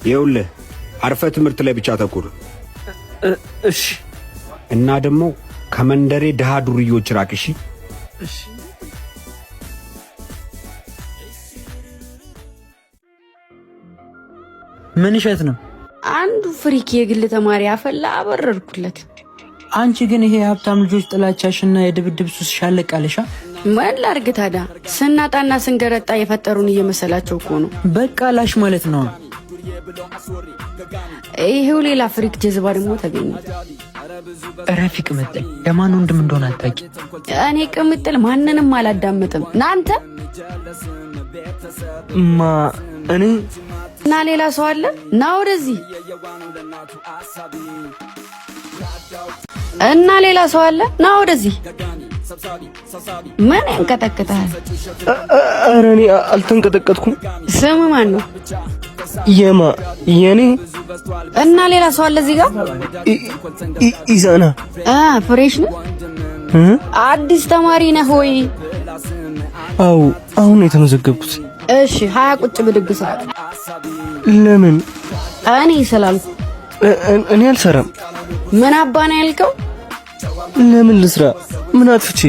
ይኸውልህ አርፈህ ትምህርት ላይ ብቻ አተኩር። እሺ። እና ደግሞ ከመንደሬ ድሃ ዱርዮች ራቅ። እሺ? እሺ። ምን እሸት ነው? አንዱ freak የግል ተማሪ አፈላ፣ አበረርኩለት። አንቺ ግን ይሄ የሀብታም ልጆች ጥላቻሽና የድብድብ ሱስሽ አለቃለሻ። ምን ላርግ ታዲያ? ስናጣና ስንገረጣ የፈጠሩን እየመሰላቸው እኮ ነው። በቃ ላሽ ማለት ነው። ይሄው ሌላ freak ጀዝባ ደግሞ ተገኘ። ረፊ ቅምጥል የማን ወንድም እንደሆነ አታውቂ። እኔ ቅምጥል ማንንም አላዳምጥም። ናንተ ማ እኔ እና ሌላ ሰው አለ? ና ወደዚህ። እና ሌላ ሰው አለ? ና ወደዚህ። ምን ያንቀጠቅጣል? ኧረ እኔ አልተንቀጠቀጥኩም። ስም ማን ነው? የማ የኔ እና ሌላ ሰው አለ እዚህ ጋር? ኢዛና። Fresh ነው? አዲስ ተማሪ ነህ ወይ? አዎ፣ አሁን ነው የተመዘገብኩት። እሺ፣ 20 ቁጭ ብድግ ስራ። ለምን? እኔ ስላልኩ። እኔ አልሰራም። ምን አባ ነው ያልከው? ለምን ልስራ? ምን አጥፍቼ?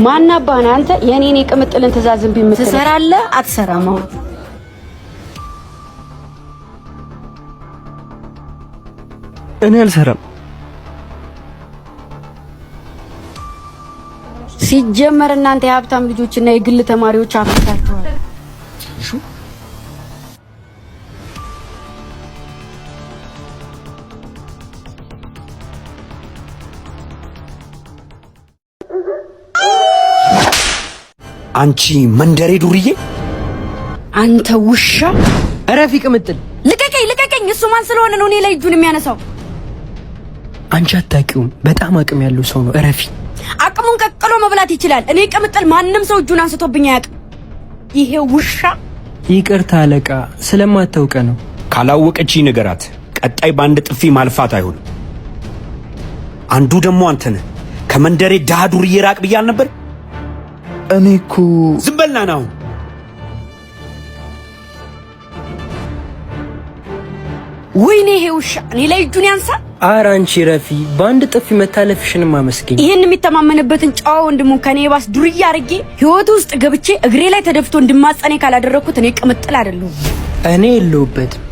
ማን አባ ነው አንተ የኔን የቅምጥልን ትእዛዝ እምቢ የምትለው? ትሰራለህ አትሰራም? አሁን እኔ አልሰራም። ሲጀመር እናንተ የሀብታም ልጆችና የግል ተማሪዎች አፍርታችኋል። አንቺ መንደሬ ዱርዬ፣ አንተ ውሻ! ረፊ ቅምጥል ልቀቀኝ፣ ልቀቀኝ! እሱ ማን ስለሆነ ነው እኔ ላይ እጁን የሚያነሳው? አንቺ አታውቂውም። በጣም አቅም ያለው ሰው ነው። ረፊ አቅሙን ቀቅሎ መብላት ይችላል። እኔ ቅምጥል ማንም ሰው እጁን አንስቶብኝ አያውቅም። ይሄ ውሻ! ይቅርታ አለቃ፣ ስለማታውቀ ነው። ካላወቀች ንገራት። ቀጣይ በአንድ ጥፊ ማልፋት አይሆንም። አንዱ ደግሞ አንተ ነህ። ከመንደሬ ድሃ ዱርዬ ራቅ ብዬ አልነበር? እኔ እኮ ዝም በልና ና አሁን። ወይኔ ይሄ ውሻ እኔ ላይ እጁን ያንሳ። ኧረ አንቺ ረፊ፣ በአንድ ጥፊ መታለፍሽንም አመስግኝ። ይህን የሚተማመንበትን ጨዋ ወንድሙን ከኔ ባስ ዱርዬ አድርጌ ህይወቱ ውስጥ ገብቼ እግሬ ላይ ተደፍቶ እንድማጸኔ ካላደረግኩት እኔ ቅምጥል አይደለሁም። እኔ የለሁበትም።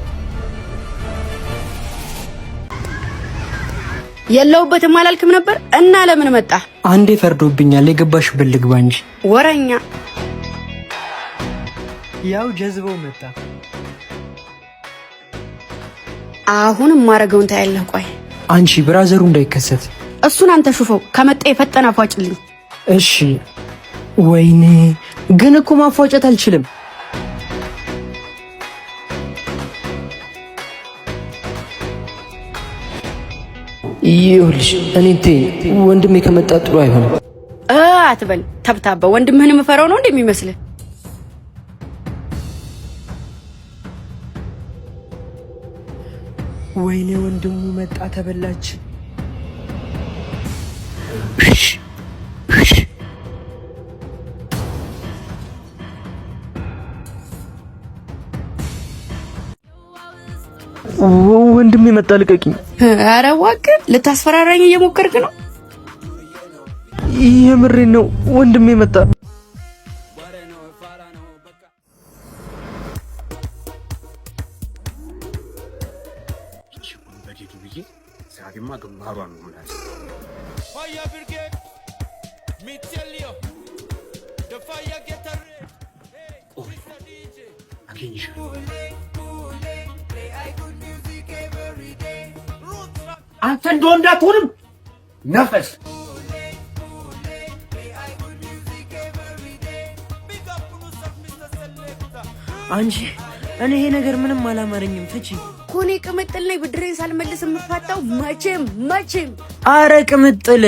የለሁበትም አላልክም ነበር? እና ለምን መጣ? አንዴ ፈርዶብኛል። የገባሽበት ልግባ እንጂ ወረኛ። ያው ጀዝበው መጣ። አሁን የማደርገውን ታያለህ። ቆይ አንቺ brother ኡ እንዳይከሰት እሱን አንተ ሹፈው። ከመጣ የፈጠነ አፏጭልኝ። እሺ። ወይኔ ግን እኮ ማፏጨት አልችልም። ይኸውልሽ እኔ ወንድሜ ከመጣ ጥሩ አይሆንም። አትበል ተብታባ። ወንድምህን የምፈራው ነው እንደሚመስልህ? ወይኔ ወንድሙ መጣ፣ ተበላች። ወንድሜ መጣ፣ ልቀቂኝ። ኧረ እባክህ ልታስፈራራኝ እየሞከርክ ነው? የምሬን ነው፣ ወንድሜ መጣ። ዛሬማ ግንባሯን ነው የምልህ። ቆይ አገኝሻለሁ። አንተ እንደ ወንድ አትሆንም። ነፈስ አንቺ እኔ ይሄ ነገር ምንም አላማረኝም። ፍቺ እኮ እኔ ቅምጥል ነኝ። ብድሬን ሳልመልስ የምፋታው መቼም መቼም። አረ ቅምጥል